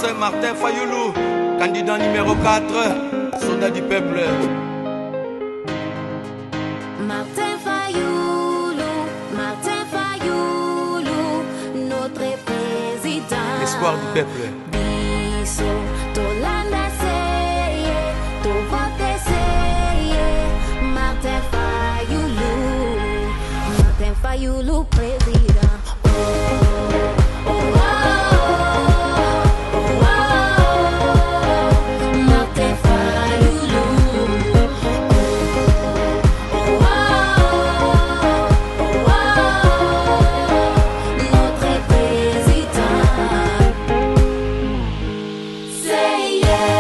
Martin Fayoulou, candidat numéro 4, soldat du peuple. Martin Fayoulou, Martin Fayoulou, notre président. L'espoir du peuple. Biso, tolanda seye, tovote seye, Martin Fayoulou, Martin Fayoulou président. Oh, oh, oh, oh, oh, Martin Fayoulou. Oh, oh, oh, notre président. C'est yeah,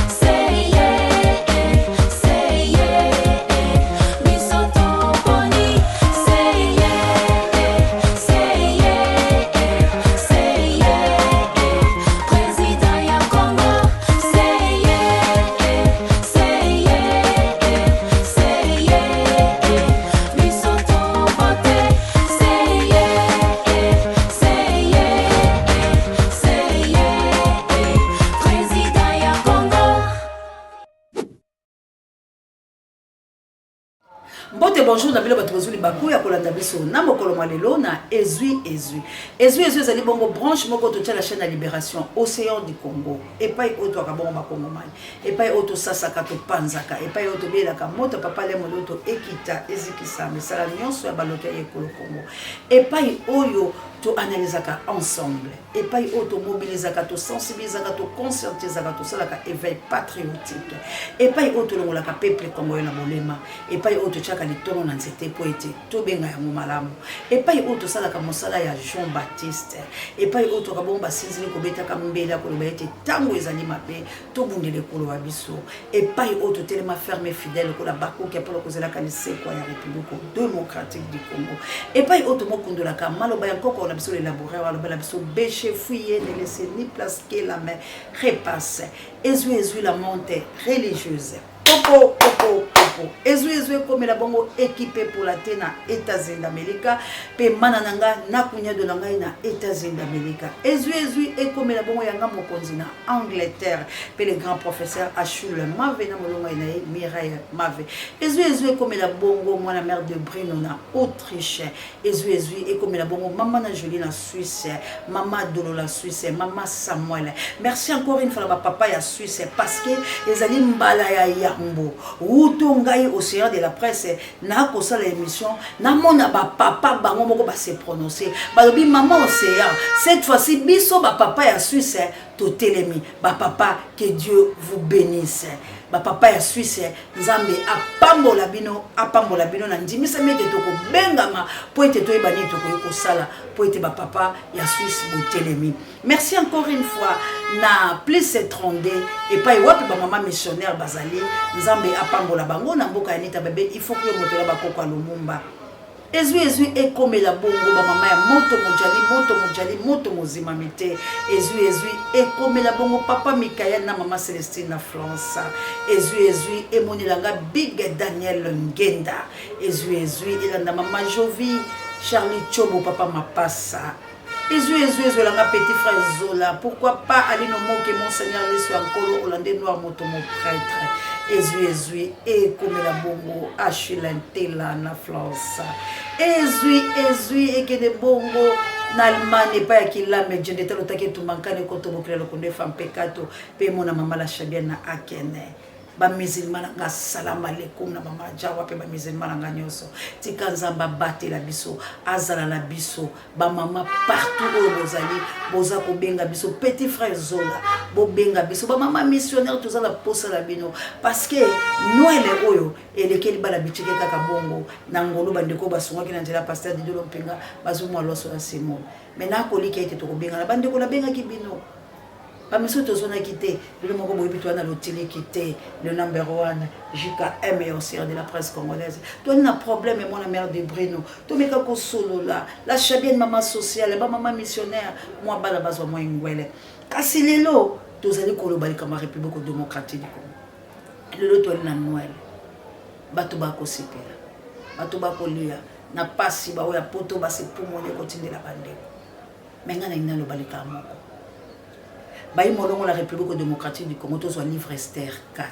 c'est yeah, c'est yeah, biso toponi. C'est yeah, c'est yeah, c'est yeah, président ya Congo. C'est yeah, c'est yeah, c'est yeah, biso tovote. C'est yeah, c'est yeah, c'est yeah, président ya Congo. Mbote, bonjour na bino bato bozwi libaku ya kolanda biso na mokolo mwa lelo na Ezwi Ezwi. Ezwi Ezwi ezali bongo branche moko totia la chaîne ya Libération Océan du Congo, epai oyo twaka bongo bakongomani, epai oyo tosasaka, topanzaka, epai oyo tobelaka moto papa lemo loto ekita ezikisa misala nyonso ya baloto ya ekolo Congo, epai oyo toanalizaka ensemble, epai oyo tomobilizaka, tosensibilizaka, toconscientisaka, tosalaka éveil patriotique, epai oyo tolongolaka peuple congolais na bolema, epai oyo totiaka litono na nzete mpo ete tobenga yango malamu, epai oyo tosalaka mosala ya Jean Baptiste, epai oyo toka bongo basinzili kobetaka mbela koloba ete ntango ezali mabe tobundela ekolo ya biso, epai oyo totelema ferme fidèle lokola bakoki mpona kozelaka lisekwa ya République démocratique du Congo, epai oyo tomokundolaka maloba ya nkoko na biso le laboureur alobela biso: bêchez, fouillez, ne laissez ni place que la main repasse. Ezwi ezwi la monte religieuse, popo popo popo. Ezwi ezwi ekomela bongo équipe epola te na États-Unis d'Amérique, mpe mana na nga nakunyado na ngai na États-Unis d'Amérique. Ezwi ezwi ekomela bongo yanga mokonzi na Angleterre, mpe le grand professeur Achule Mave na molongai na ye Mireille Mave. Ezwi ezwi ekomela bongo mwana mare de Brino na Autriche. Ezwi ezwi ekomela bongo mama na Julie na Suisse, mama Dolo na Suisse, mama Samuel. Merci encore une fois na bapapa ya Suisse, parce que ezali mbala ya yambo wuto ngai Océan de la presse nakosala émission, namona bapapa bango moko base prononcer, balobi: "Mama Océan, cette fois-ci biso bapapa ya Suisse totelemi." Bapapa, que Dieu vous bénisse. Bapapa ya Suisse, Nzambe apambola bino, apambola bino. Na ndimisami ete tokobengama mpo ete toyeba nini tokoki kosala mpo ete bapapa ya Suisse botelemi. Merci encore une fois na plus 32 epai wapi bamama missionnaire bazali. Nzambe apambola bango na mboka ya Nita Bebe. Il faut kuyo moto na bakoko ya Lumumba. Ezwi ezwi ekomela bongo bamama ya moto mojali, moto mojali, moto mozimami te. Ezwi ezwi ekomela bongo papa Mikael na mama Celestine na France. Ezwi ezwi emonelanga big Daniel Ngenda. Ezwi ezwi elanda mama Jovi Charlie Chobo, papa Mapasa. Ezwi ezwi ezwelanga petit frère Zola, pourquoi pas Alino Moke, monseigneur Liso ya Nkolo Hollandais noir, moto mo prêtre. Ezwi ezwi ekomela bongo Achille Ntela na France. Ezwi ezwi ekende bongo na Allemagne epai ya Kilame Jende talotaki etumba nkani ekotobokela lokondo efa mpekato mpe emona mama la Chabienne na Akene. Bamusulman na nga, salam aleikum na mama Jawa mpe bamusulman na nga nyonso. Tika Nzambe abatela biso, azala na biso. Bamama partout oyo bozali, boza kobenga biso, petit frère Zola, bobenga biso. Bamama missionnaire, toza na posa na bino, parce que Noël oyo elekeli bana bitike kaka bongo na ngolu. Bandeko basungaki na nzela pasteur Didolo Mpenga, bazwi mwa loso na simo mai nakolika ete tokobengana bandeko. Nabengaki bino, bamiso tozwanaki te. Bino moko boyebi, toza na lotiliki te. Le number one JKM et Océan de la presse congolaise, toani na problème. Mwana mare de Brino, tomeka kosolola la Chabienne, mama sociale, bamama missionnaire, mwa bana bazwa mwa engwele. Kasi lelo tozali koloba likambo ya République démocratique du Congo. Lelo toali na Noël, bato bakosepela, bato bakolia na pasi, baoyo ya poto basepumoni ekotindela bandeko. Me ngai nalingi naloba likambo moko. Bayi molongo la République démocratique du Congo, tozwa livre Esther 4.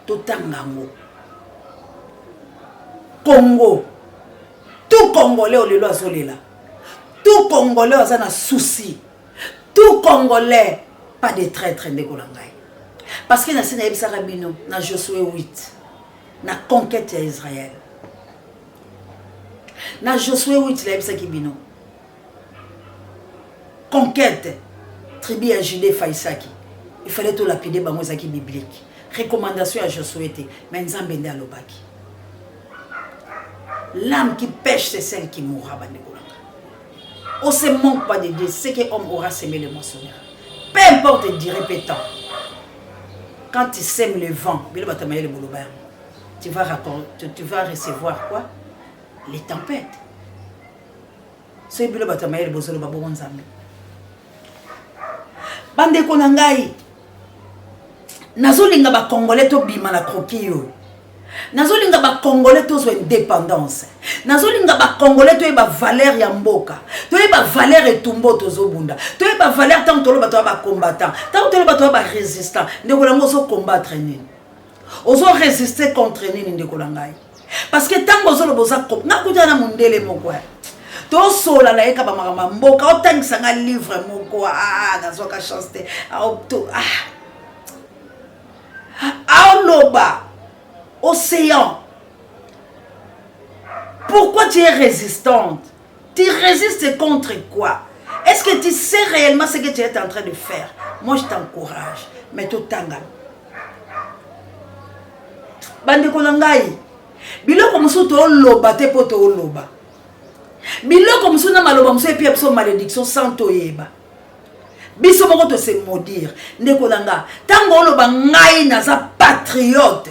Totanga yango. Congo, tout Congolais oyo lelo azolela, tout Congolais aza na souci, tout Congolais, pas de traître ndeko na ngai. Parce que nasi nayebisaka bino na Josué 8, na conquête ya Israël. Na Josué 8 nayebisaki bino conquête tribu ya Judée efaisaki, il fallait to lapider bango, ezalaki biblique, recommandation ya Josué te, mais Nzambe nde alobaki l'âme qui pêche c'est celle qui mourra. Bandeko na ngai, on se manque pas de Dieu. Ce que homme aura semé le moissonnera, peu importe durée peu temps. Quand tu sèmes le vent, bino bato ya mayele boloba yango, tu vas recevoir quoi? Les tempêtes. Soki bino bato ya mayele bozoloba bongo, Nzambe. Bandeko na ngai, nazolinga bacongolais tobima na croquis oyo. Nazolinga bacongolais tozwa indépendance. Nazolinga bacongolais toyeba valeur ya mboka, toyeba valeur etumba oyo tozobunda, toyeba valeur ntango toloba toya bacombattant, ntango toloba toya barésistant. Ndeko na ngai, ozocombattre nini? Ozorésister contre nini, ndeko na ngai? Parce que ntango ozoloba oza, nakuta na mondele moko tosola na ye ka bamakambo ya mboka, otangisa nga livre moko. Ah, nazwaka chance te. Aoloba océan, pourquoi tu es résistante? Tu résistes contre quoi? Est-ce que tu sais réellement ce que tu es en train de faire? Moi, je t'encourage, mais totanga, bandeko na ngai, biloko mosusu tooloba te mpo tooloba biloko mosusu na maloba mosusu epia biso malédiction sans toyeba. Biso moko tose maudire. Ndeko na nga, ntango oloba ngai naza patriote,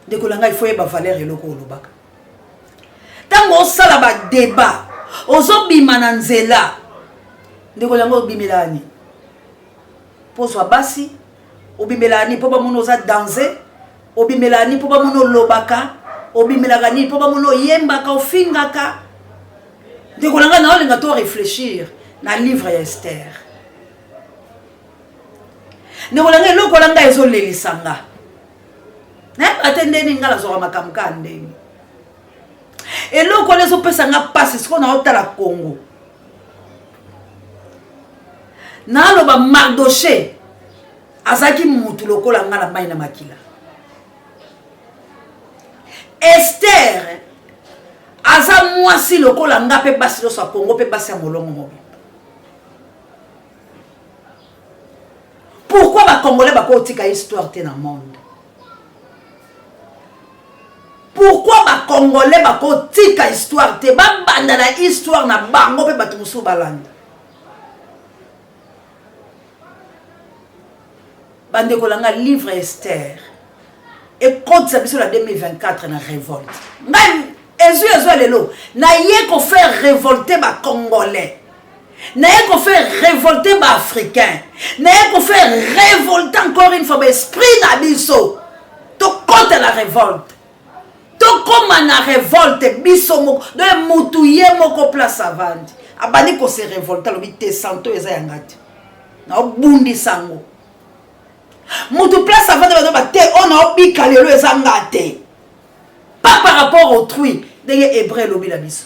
ndeko na ngai, faut yeba valeur eloko olobaka. Ntango osala badébat, ozobima na nzela, ndeko na ngai, obimelaka nini? Mpo ozwa basi? Obimelaka nini? Mpo bamona oza danse? Obimelaka nini? Mpo bamona olobaka? Obimelaka nini? Mpo bamona oyembaka, ofingaka? Ndeko na ngai, naolinga to réfléchir na livre ya Ester. Ndeko na ngai, eloko na ngai ezolelisa nga, nayebaka te ndeni ngai nazwaka makambo kaka ndenge eloko wana ezopesa nga mpasi. Sikoyo naotala Congo, naloba Mardoche azalaki mutu lokola nga na mai na makila. Ester aza mwasi lokola nga mpe basi nyonso ya Congo mpe basi ya molongo mobimba. Pourquoi bacongolais bakotika histoire te na monde? Pourquoi bacongolais bakotika histoire te, babanda na histoire na bango mpe bato mosusu balanda? Bandeko na nga, livre Ester ekotisa biso na 2024 na révolte. Ngai ezwi ezwa lelo, naye kofaire révolter bacongolais, naye kofaire révolter baafricain, naye kofaire révolter encore une fois baesprit na biso. Tokɔta na révolte, tokóma na révolte biso moko. Donc mutu ye moko place avandi, abandi kose révolter, alobi te, santo eza yanga te, naobundisa yango. Mutu place avandi, bazoba te, oyo naobika lelo eza nga te, pas par rapport autrui. Ndenge Hébreu elobi na biso,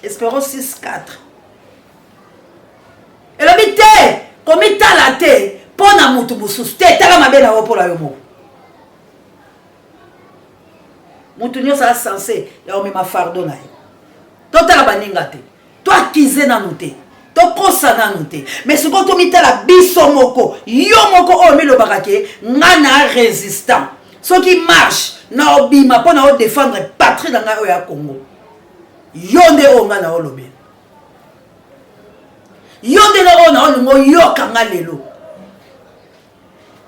Espérance 6 4 elobi te, komitala te mpo na motu mosusu te, tala mabe na yo mpo na yo moko. Motu nyonso aza censé ya komema fardeau na ye. Totala baninga te, toaccuser nanu te, tokosa nanu te, mais sikoyo tomitala biso moko. Yo moko oyo milobaka ke nga na résistant, soki marche na obima mpo na odéfendre patrie na ngai oyo ya Congo, yo nde oyo ngai na olobela, yo nde na oyo na olinga oyoka nga lelo.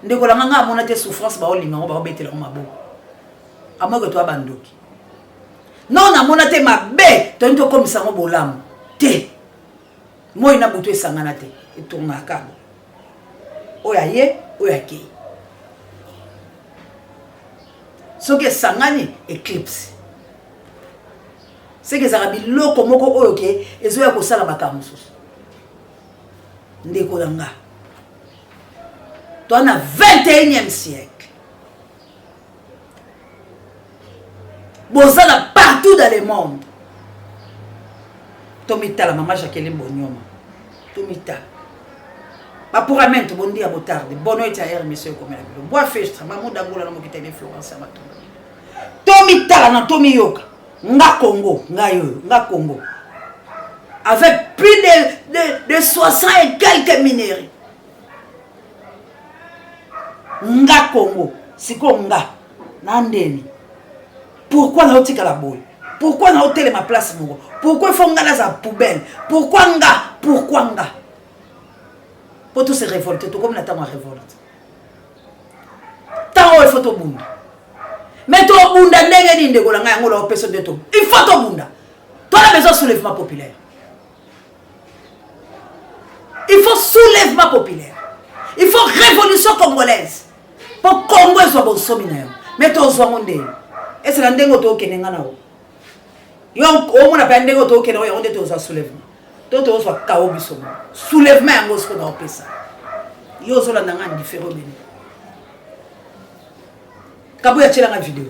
Ndeko na nga, nga amona te souffrance baolinga ngo, baobetela ngo maboko, amoke toya bandoki. Non, namona te mabe toyini tokomisa yango bolamu te. Moi na butu esangana te, etournaka oyo aye, oyo akei. Soki esangani, éclipse. Seke ezalaka biloko moko oyo ke ezoya kosala makambo mosusu. Ndeko na nga, toa na 21e siècle, bozala partout dans le monde. Tomitala, mama Jacqueline Bonyoma, tomitala bapuramento bondia botarde bono eti air monsieur ekomela bilo boa festre mamuda ngula na mokitele Florence ya matumba. Tomitala na tomiyoka nga Congo, ngai oyo nga Congo avec plus de 60 et quelques minerais. Nga Congo sikoyo nga na ndeni, pourquoi naotikala boye? Pourquoi naotelema place moko? Pourquoi faut nga naza poubelle? Pourquoi nga? Pourquoi nga? Po to se révolter, tokomi na ntango ya révolte, ntango oyo ifo tobunda. Mais tobunda ndenge nini, ndeko na ngai? Yango naopesa nde to il faut tobunda. Tona besoin soulèvement populaire, il faut soulèvement populaire, il faut révolution congolaise mpo Congo ezwa bonsomi na yango. Mais tozwango ndenge esala ndenge oyo tookende nga na o yo omona mpe ndenge oyo tookende oyo yango nde tozwa soulèvement to tozwa kao biso mo soulèvement yango. Sikoyo naopesa yo, ozolanda nga ndifero bene kaboya atielanga video.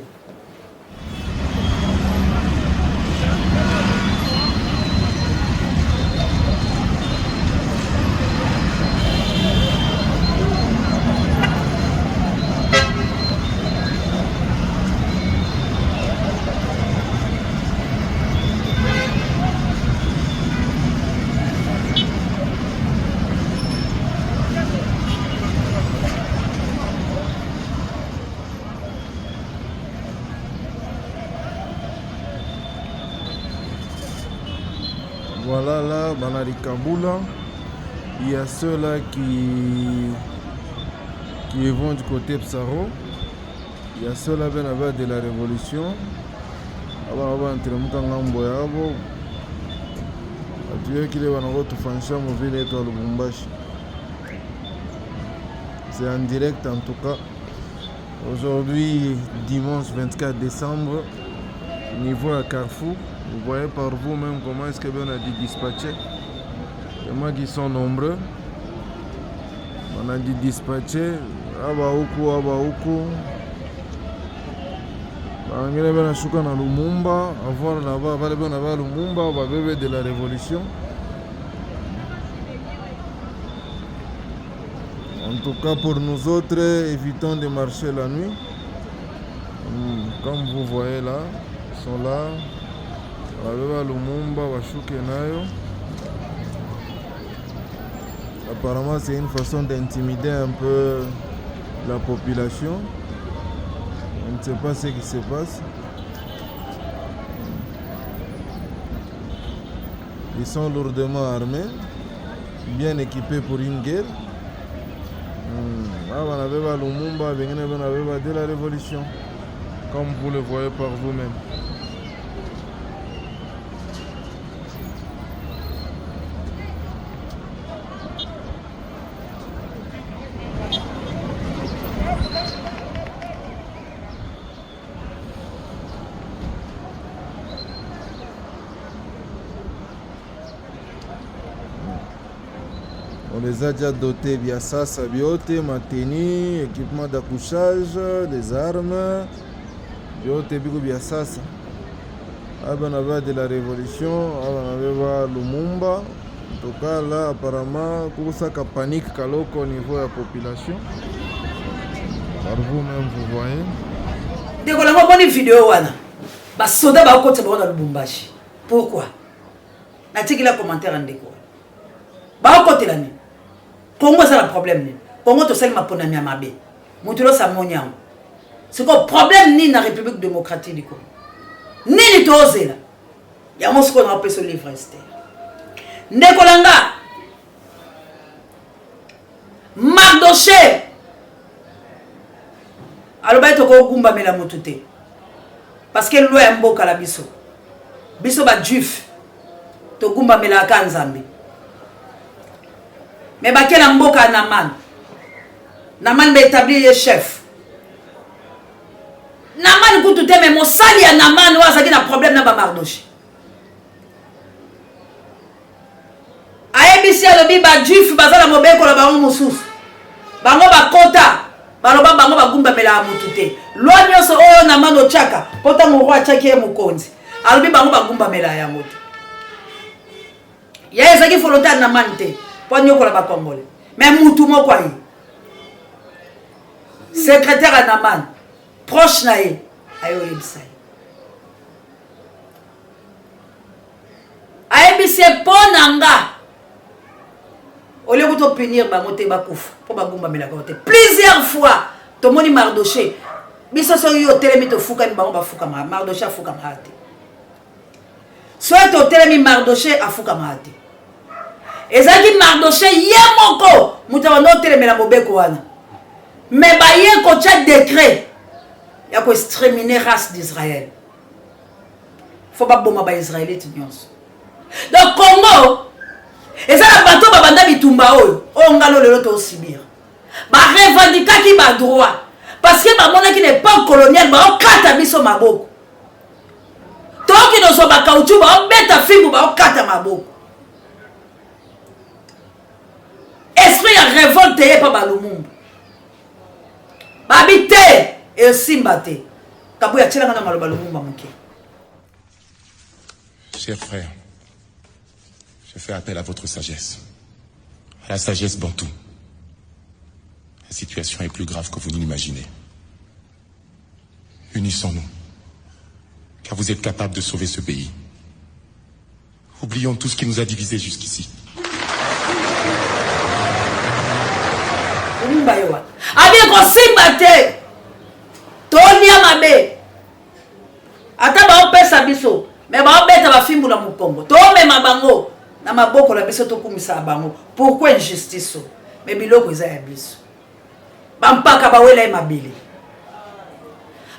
Voilà là, Banari Kaboula. Il y a ceux-là qui vont du côté Psaro. Il y a ceux-là ben de la révolution. Aba banatelemuka ngambo yabo, atuye kile wanakotufanyisha muvile yetu ya Lubumbashi. C'est en direct en tout cas. Aujourd'hui, dimanche 24 décembre, niveau à Carrefour, vous voyez par vous-même comment est-ce que ben a dû dispatcher. Les qui sont nombreux. On a dû dispatcher. Aba huku, aba huku. Bangine banashuka na Lumumba, avoir là-bas, bale bana ba Lumumba, ba bébé de la révolution. En tout cas, pour nous autres, évitons de marcher la nuit. Comme vous voyez là, ils sont là. Babeba Lumumba, bashuke nayo. Apparemment, c'est une façon d'intimider un peu la population. On ne sait pas ce qui se passe. Ils sont lourdement armés, bien équipés pour une guerre. Ah, banabeba Lumumba, bengine banabeba de la révolution, comme vous le voyez par vous-même. On les a déjà dotés via sasa biote, mateni, équipement d'accouchage, des armes, biote biko bia sasa. Aba na de la révolution, aba na Lumumba. En tout cas là apparemment kusaka panique kaloko au niveau de la population. Par vous-même vous voyez. Ndeko nango, omoni video wana, basoda bakotisa bango na Lubumbashi. Pourquoi? Natikila commentaire ya ndeko wana. Bakotela nini? Kongo eza na problème nini? Kongo tosali maponami ya mabe, moto nyonso amoni yango. Sikoyo problème nini na République démocratique du Congo? Nini tozela yango sikoyo? Nakopesa livre Ester, ndeko na nga. Mardoche alobaki tokogumbamela motu te, parce que loi ya mboka na biso, biso bajuif togumbamelaka Nzambe. Me bake na mboka ya Naman, Naman baétablir ye chef. Naman kutu te, me mosali ya Naman oyo azalaki na problème na bamardoche. Ayebisi, alobi bajuif baza na mobeko na bango mosusu. Bango bakota baloba bango bagumbamelaka motu te. Loi nyonso oyo Naman otyaka mpo ntango roi atyaki ye mokonzi, alobi bango bagumbamelaka yango te. Ya ezalaki volonté ya Naman te mpo anyokola bakongole, me mutu moko aye secrétaire ya Naman proche na ye aye oyebisa ye, ayebisi ye mpo na nga olie kuta opunir bango te, bakufa mpo bagumbamelaka yo te. Plusieurs fois tomoni Mardoche, biso soki yo otelemi tofukami, bango bafukamaka, Mardoche afukamaka te. Soki totelemi, Mardoche afukamaka te. Ezalaki Mardoche ye moko moto abanda otelemela mobeko wana, me baye kotya décret ya koexterminer race d'Israël, fo baboma baisraélite nyonso. Donc Congo eza na bato babanda bitumba oyo oyo ngalo lelo tosubir. Barevendikaki badroit parce que bamonaki na époque coloniale baokata biso maboko, toki nozwa bakauchu, baobeta fimbu, baokata maboko. Esprit ya révolte ye mpa balumumba babi te, esimba te. Kabuya atielanga na maloba Lumumba moke. Chers frères, je fais appel à votre sagesse, à la sagesse bantou. La situation est plus grave que vous ne l'imaginez. Unissons-nous, car vous êtes capables de sauver ce pays. Oublions tout ce qui nous a divisés jusqu'ici. Lumumba ye wana abi kosimba te, tolia mabe, ata baopesa biso me baobeta bafimbu na mokongo, tomema bango na maboko na biso, tokumisaka bango. Pourquoi injustice o? Me biloko eza ya biso. Bampaka bawela ye mabele,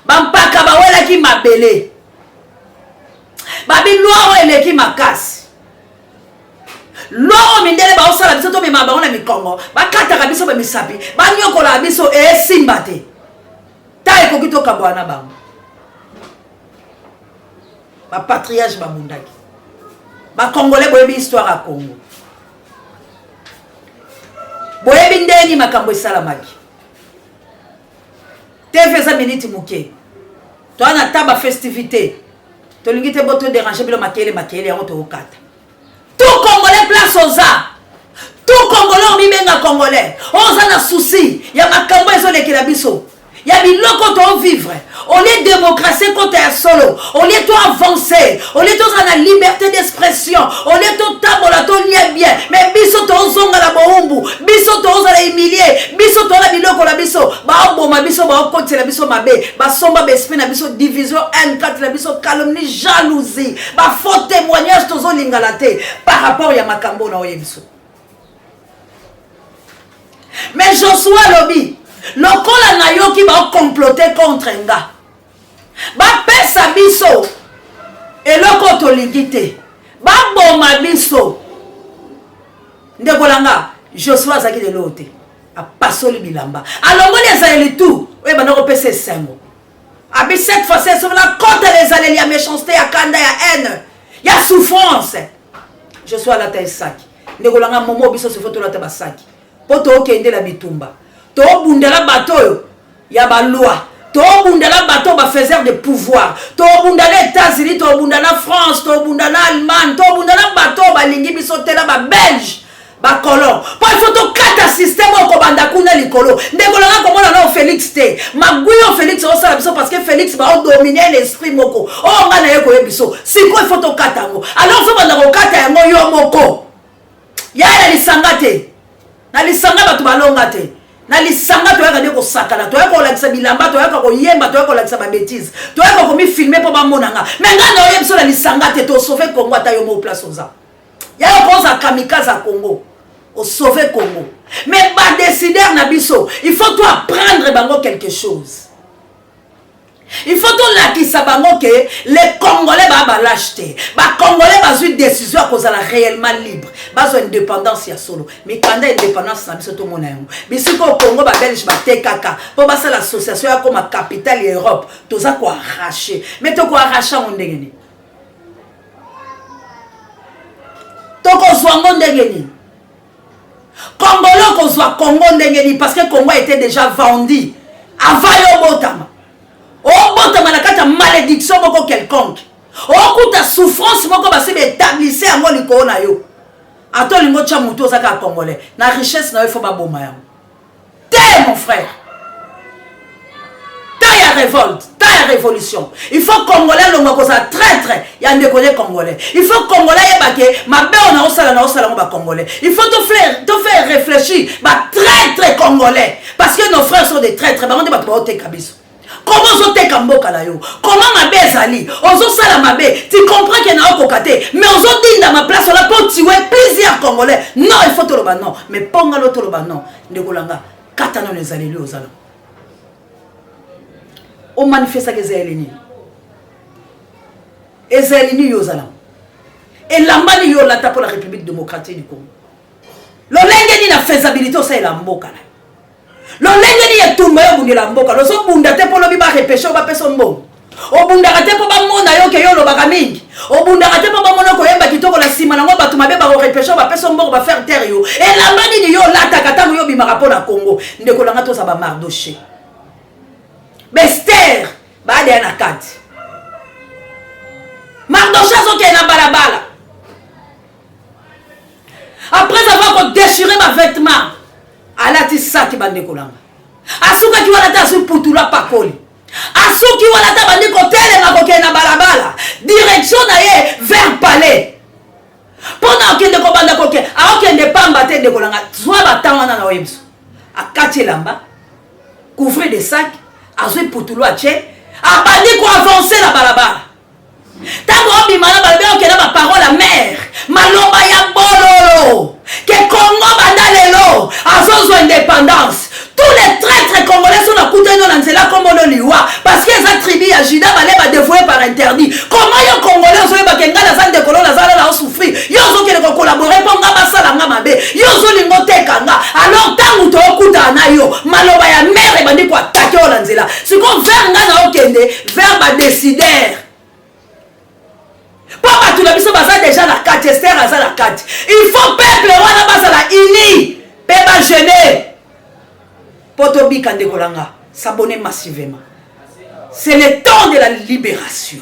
bampaka bawelaki mabele, babi loi oyo eleki makasi, loi oyo mindele baosala biso, tomemaka bango na mikongo, bakataka biso bamisapi, banyokolaka biso, esimba te. Ta ekoki tokabwana na bango. Bapatriage babundaki, bakongolais boyebi histoire ya Congo, boyebi ndeni makambo esalamaki. TV eza miniti moke, toa na ta bafestivité, tolingi te bo toderange bino makele makele yango tookata. Tout congolais place oza, tout congolais omibenga congolais, oza na souci ya makambo ezolekela biso, ya biloko tovivre, olie démocratie ekota ya solo, olie to avance, olie tozala na liberté d'expression, olie totambola, tolia bien, mais biso tozonga na bowumbu, biso tozala humilie, biso toza na biloko na biso, baoboma biso, baokotisela biso mabe, basomba baesprit na biso, division, haine kati na biso, calomnie, jalousie, bafaux témoignage, tozolingana te par rapport ya makambo na oye biso. Mais Josua alobi lokola nayoki baocomplote contre nga, bapesa biso eloko tolingi te, baboma biso. Ndeko na nga, Josua azalaki lelo te, apasoli bilamba, alongoli ezaleli tu oyo ebanda kopesa esengo. Abi cette fois ci soki nakota na ezaleli ya méchanceté, ya kanda, ya haine, ya souffrance. Josua alata esaki. Ndeko na nga, momo biso sofo tolata basaki mpo tookendela bitumba, tobundela bato oyo ya baloi, tobundela bato bafaiseur de pouvoir, tobunda na États-Unis, tobunda na France, tobunda na Allemagne, tobunda na bato oyo balingi biso te, na babelge, bacolon, mpo il faut tokata système oyo kobanda kuna likolo. Ndeko nanga, komona nao Félix te, magwi oyo Félix osala biso, parce que Félix baodomine l'esprit moko oyo ngai naye koyebi biso sikoyo, il faut tokata yango. Alors faut banda kokata yango yo moko, yaya, na lisanga te. Na lisanga bato balonga te. Na lisanga toyaka nde kosakana, toyaka kolakisa bilamba, toyaka koyemba, toyaka kolakisa babêtises, toyaka komifilmer mpo bamona nga. Me ngai na oyebi biso na lisanga te, tosauve Congo. Ata yo moko place oza, yaya, koza kamikaze ya Congo, osauve Congo. Mais badécideur na biso, il faut to apprendre bango quelque chose. Il faut tolakisa bango ke les congolais baa balâche te. Bacongolais bazwi décision ya kozala réellement libre, bazwa indépendance ya solo. Mikanda indépendance na biso tomona yango bisika oyo Congo babelge batekaka mpo basala association ya koma capitale ya Europe. Toza koarrache, mais tokoarrache yango ndenge nini? Tokozwa yango ndenge nini? Congolais okozwa Congo ndenge nini? Parce que Congo était déjà vendu avant yo obotama. Obotama na kati ya malédiction moko quelconque. Okuta souffrance moko basi ba établisse yango likolo na yo. Ata olingi otya motu, oza kaka Congolais. Na richesse na yo, il faut baboma yango. Te, mon frère. Temps ya révolte, temps ya révolution. Il faut Congolais alongwa kozala traître ya ndeko ne Congolais. Il faut Congolais ayeba ke mabe oyo naosala, naosala yango bacongolais. Il faut to faire réfléchir batraître congolais, parce que nos frères sont des traîtres. Bango nde bato baoteka biso. Comment ozoteka mboka na yo? Comment mabe ezali, ozosala mabe, tu comprends ke na okoka te, mais ozodindama place wana mpo tuer plusieurs Congolais? Non, il faut toloba non. Mais mpo ngalo toloba non, ndeko langa, kata nano ezaleli ozala omanifestaka. Ezaleli nini? Ezaleli nini yo ozala? Elamba nini yo olata mpo la République démocratique du Congo? Lolenge nini na faisabilité osalela mboka na yo? Lolenge nini etumba yo obundela mboka? Lozobunda te mpo lobi barepeshe oyo bapesa mbongo. Obundaka te mpo bamona yo ke yo olobaka mingi. Obundaka te mpo bamona koyemba kitoko. Na nsima nango, bato mabe bakorepeshe oyo, bapesa mbongo, bafaire taire yo. Elamba nini yo olataka ntango yo obimaka mpo na Congo? Ndeko nanga, toza baMardochée, baEsther badeya na kati. Mardochée azokende na balabala après avoir kodéchiré bavêtement, alati saki. Bandeko nanga, asukaki wana te. Azwi putulu, apakoli. Asuki wana te. Bandi kotelema, kokende na balabala, direction na ye vers palais, mpo na okende kobanda koke. Aokende pamba te, ndeko nanga. Zwa batan wana na oyebiso. Akati elamba, couvrir de sac, azwi putulu, atie, abandi koavancer na balabala. Ntango obima na balobi, okenda baparole amère, maloba ya bololo ke Congo banda lelo azozwa indépendance. Tous les traîtres congolais so nakutani no na nzela, kombono liwa, parce que eza tribu ya Juda, bale badévoué par interdit. Comment yo Congolais ozoyebake ngai naza ndeko lo, naza lala osouffrir, yo ozokende kocollaborer mpo nga basala nga mabe? Yo ozolinga oteka nga. Alors ntango tookutana na yo, maloba ya amère ebandi koattaquer oyo na nzela. Sikoyo vers ngai na okende vers badécideur, mpo bato na biso baza deja na kati. Ester aza na kati. Il faut peuple wana bazala uni mpe bajeune mpo tobika. Ndeko na nga, s'abonner massivement. C'est le temps de la libération,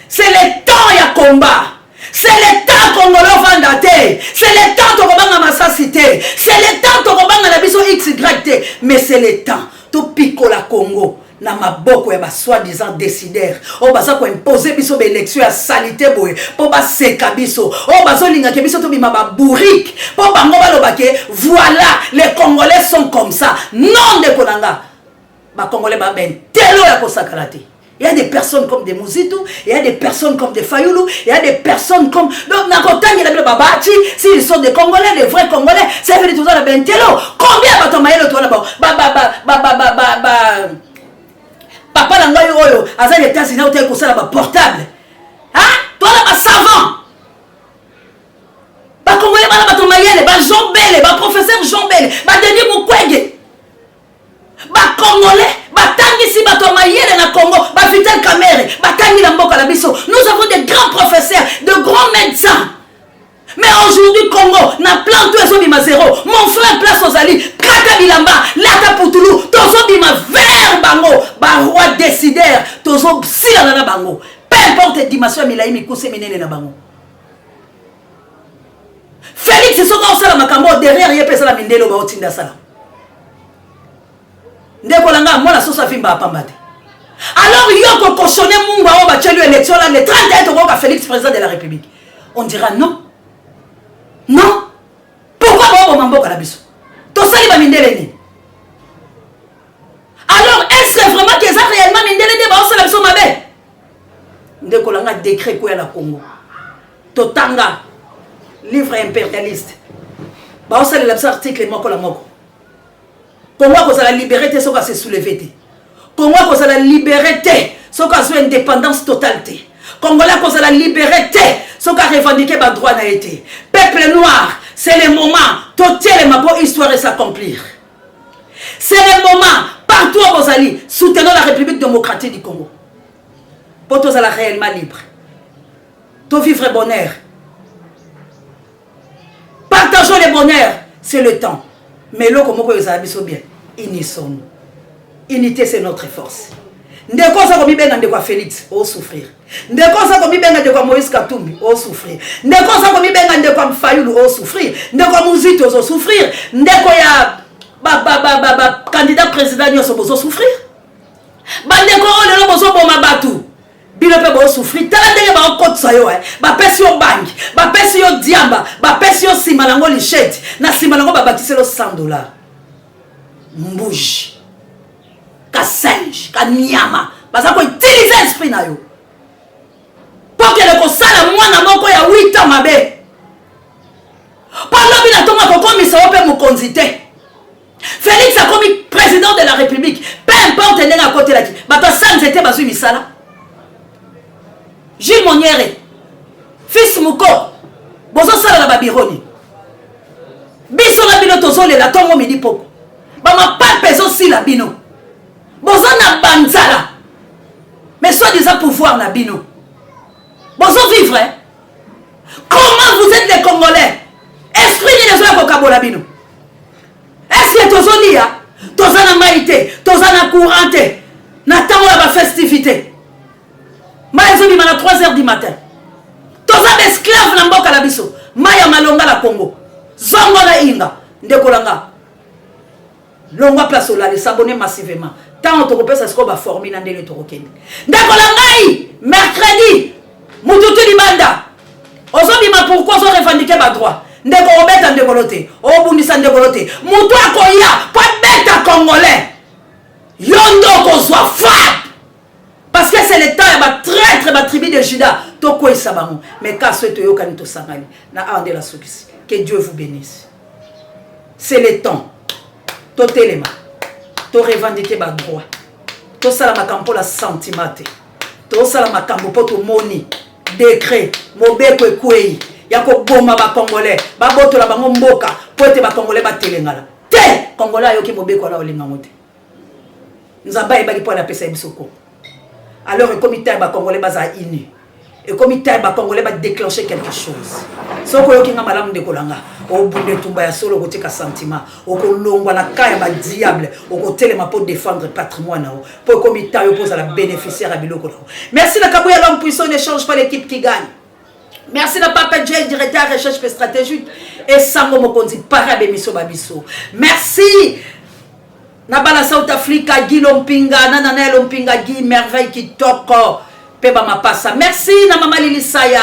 c'est le temps ya combat, c'est le temps. Congolais ovanda te. C'est le temps tokobanga masasi te. C'est le temps tokobanga na biso xy te. Mais c'est le temps topikola Congo na maboko ya basoi-disant décideur oyo baza koimpose biso baélection ya saleté boye mpo baseka biso, oyo bazolingaka biso tobima babourrique mpo bango balobake: "Voilà, les Congolais sont comme ça." Non, ndeko na nga, bacongolais babentelo ya kosakana te. Il y a des personnes comme des Muzito, il y a des personnes comme des Fayoulou, il y a des personnes comme. Donc, nakotangela bino babati, s'ils sont des Congolais, des vrais Congolais, ça veut dire tout ça, bentelo. Combien bato mayele to ba ba ba ba ba ba ba ba ba papa na ngai oyo aza na États-Unis, otaki kosala baportable, toala basavant. Bakongole bana bato mayele, baJean Bele, baprofesseur Jean Bele, baDenis Mukwege. Bacongolais batangisi bato ya mayele na Congo, baVital Kamerhe batangi na mboka na biso. Nous avons des grands professeurs, de grands médecins, mais aujourd'hui Congo na plan to ezobima zéro. Mon frère, place ozali, kata bilamba, lata putulu, tozobima vers bango baroi décideur. Tozosilana na bango, peu importe dimension ya milai, mikuse, minene na bango. Félix soki osala makambo oyo, derrière ye mpe ezala mindele oyo baotinda asala. Ndeko na nga, mwana soso avimba apamba te. Alors yo kokosone mungu awo batieli yo élection la le 31, tokoyoka Félix président de la République, on dira non, non. Pourquoi baoboma mboka na biso? Tosali bamindele nini? Alors est ce que vraiment ke eza réellement mindele nde baosala biso mabe? Ndeko na nga, décret koya na Congo, totanga livre impérialiste, baosalela biso article moko na moko. Congo akozala libéré te soki ase soulever te. Congo akozala libéré te soki azwi indépendance totale te. Congolais akozala libéré te soki arevendiquer badroit na ye te. Peuple noir, c'est le moment totelema mpo histoire es'accomplir. C'est le moment, partout oyo bozali, soutenons la République démocratique du Congo mpo tozala réellement libre, tovivre bonheur. Partageons le bonheur. C'est le temps. Mais eloko moko ezala biso bien, unissons-nous. Unité, c'est notre force. Ndeko oza komibenga ndeko ya Félix, osouffrir. Ndeko oza komibenga ndeko ya Moïse Katumbi, osouffrir. Ndeko oza komibenga ndeko ya Fayulu, osouffrir. Ndeko ya Muzito, ozosouffrir. Ndeko ya ba ba ba ba, ba candidat président nyonso bozosouffrir. Bandeko oyo lelo bozoboma bato, bino mpe bosouffrir. Tala ndenge baokotisa yo, eh. Bapesi yo bangi, bapesi yo diamba, bapesi yo nsima nango lichete, na nsima nango babakiselo 100 $. Mbuji kasinge kanyama baza koutiliser esprit na yo mpo kende kosala mwana moko ya 8 ans mabe, mpo lobi na ntongo akokomisa yo mpe mokonzi te. Félix akomi président de la République, peu importe ndenge akotelaki bato asa nzete bazwi misala. Jules Moniere, fils moko, bozosala na babironi. Biso na bino tozolela ntongo, midi, poko, bamapape ezosila. Bino boza na banzala, mais soit disant pouvoir na bino bozovivre. Comment vous êtes les Congolais? Esprit nini ezoya kokabola bino? Est ce que tozolia? Toza na mai te, toza na courant te. Na ntango ya bafestivité, mai ezobima na 3 heures du matin. Toza baesclave na mboka na biso. Mai ya malonga na Congo, zongo na inga. Ndeko na nga, longwa place olali, s'abonner massivement. Ntango tokopesa sikoyo baformi na ndenge tokokende. Ndeko na ngai, mercredi mututu libanda ozobima. Pourquoi ozorevendiquer badroit? Ndeko, obeta ndekolo te, obundisa ndekolo te. Motu akoya po abeta Congolais, yo nde okozwa frappe, parce que c'est le temps ya batraître, batribu de Juda. Tokweyisa bango. Mais ka soki toyokani, tosangani na awa nde nasukisi. Que Dieu vous bénisse. C'est le temps totelema, torevendiquer badroit, tosala makambo mpo na sentiment te, tosala makambo mpo tomoni décret, mobeko ekwei ya koboma Bacongolais, babotola bango mboka mpo ete Bacongolais batelengala te. Congolais ayoki mobeko wana, olingango te. Nzambe ayebaki mpo apesa ye biso ko. Alors ekomi temps ya Bacongolais bazala uni, ekomi temps ya Bacongolais badéclencher quelque chose. Soki oyoki nga malamu, ndeko na nga, obunda etumba ya solo, okotika sentiment, okolongwa na ka ya badiable, okotelema mpo défendre patrimoine na yo, mpo ekomi temps yo mpo ozala bénéficiaire ya biloko na yo. Merci na Kabuya, l'homme puissant, ne change pas l'équipe qui gagne. Merci na Papa J, directeur recherche pe stratégique, esango mokonzi para bemiso babiso. Merci na bana South Africa, Guy Lompinga na Nana Lompinga, Guy Merveille kitoko mpe bamapasa. Merci na Mama Lilisaya,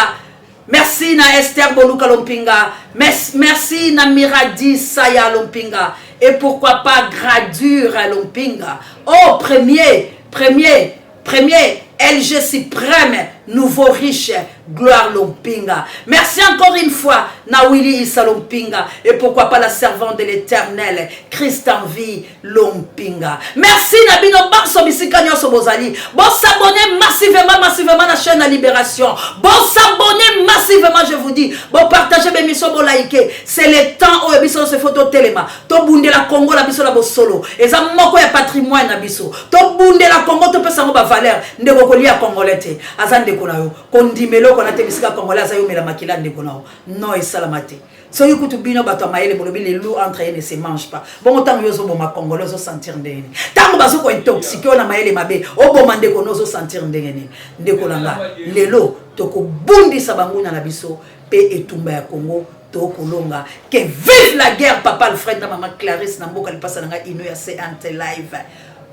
merci na Esther Boluka Lompinga, merci na Miradi Saya Lompinga et pourquoi pas Gradure Lompinga. Oh, premier, premier, premier LG suprême, nouveau riche, Gloire Lompinga. Merci encore une fois, na Willy Issa Lompinga. Et pourquoi pas la servante de l'Éternel, Christian Vie Lompinga. Merci na bino banso bisika nyonso bozali. Bon s'abonner massivement, massivement à la chaîne La Libération. Bon s'abonner massivement, je vous dis. Bon partager mes émissions, bon liker. C'est le temps où biso se photo telema. To bundela Congo la biso la bosolo. Eza moko ya patrimoine na biso. To bundela Congo, to pesa ngo ba valeur. Ndeko kolia Congolais te. Aza ndeko na yo. Kondima eloko na te bisika Congolais aza, yomela makila ndeko na yo. Non, esalama te. Soki kutu bino bato ya mayele bolobi les loups entre eux ne se mange pas, bongo ntango yo ozoboma Congolais, ozosentir ndenge nini? Ntango bazokointoxiquer yo na mayele mabe, oboma ndeko no, ozosentir ndenge nini? Ndeko na nga, lelo tokobundisa banguna na biso mpe etumba ya Congo tokolonga. Que vive la guerre! Papa Alfred na Mama Clarisse na mboka lipasa na ngai ino ya Cnt Live.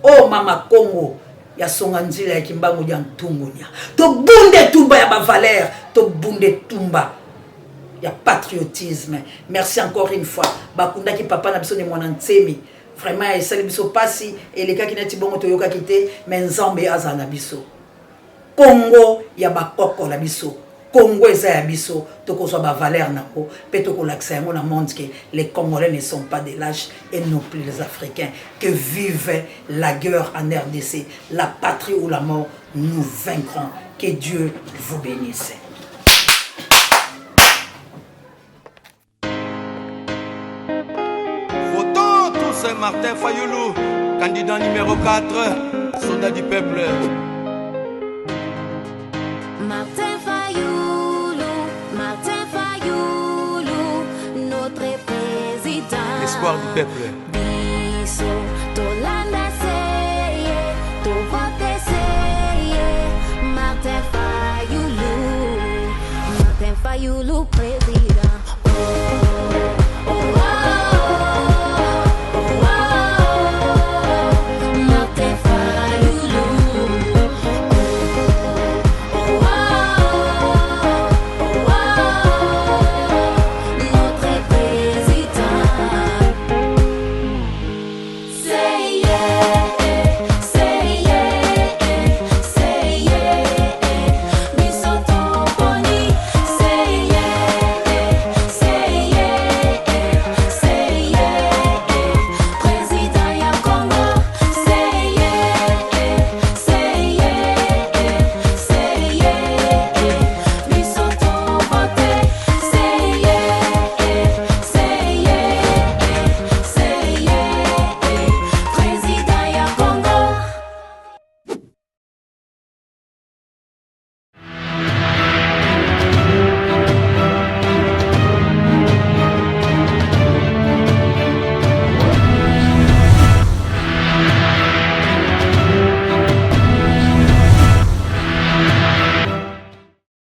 O oh, Mama Congo ya songa nzila ya Kimbangu ya ntungunya, tobunda etumba ya bavaleur, tobunda etumba ya patriotisme. Merci encore une fois. Bakundaki papa na biso ne Mwana Ntsemi, vraiment esali biso mpasi, elekaki neti bongo toyokaki te, mais Nzambe azala na biso. Kongo ya bakoko na biso, Congo eza ya biso, tokozwa bavaleur nango mpe tokolakisa yango na monde que les Congolais ne sont pas des lâches et non plus les Africains. Que vive la guerre en RDC! La patrie ou la mort, nous vaincrons. Que Dieu vous bénisse. Votons tous Martin Fayoulou, candidat numéro 4, soldat du peuple. Martin Fayoulou, Martin Fayoulou, notre président. L'espoir du peuple. Biso tolanda se ye, tovote se ye, Martin Fayulu, Martin Fayulu président.